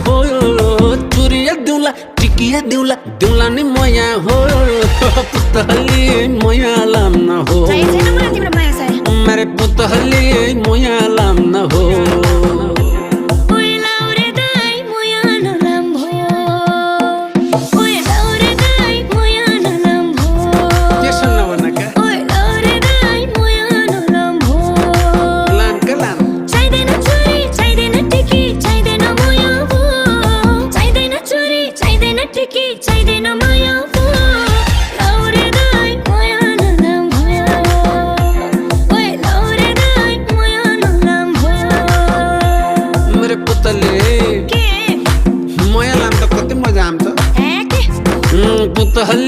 हो चुरिया दिउला टिकिया दिउला दिउला नि मया हो पुतहली मया लाम न हो मेरे पुतहली मया लाम न हो पुतहली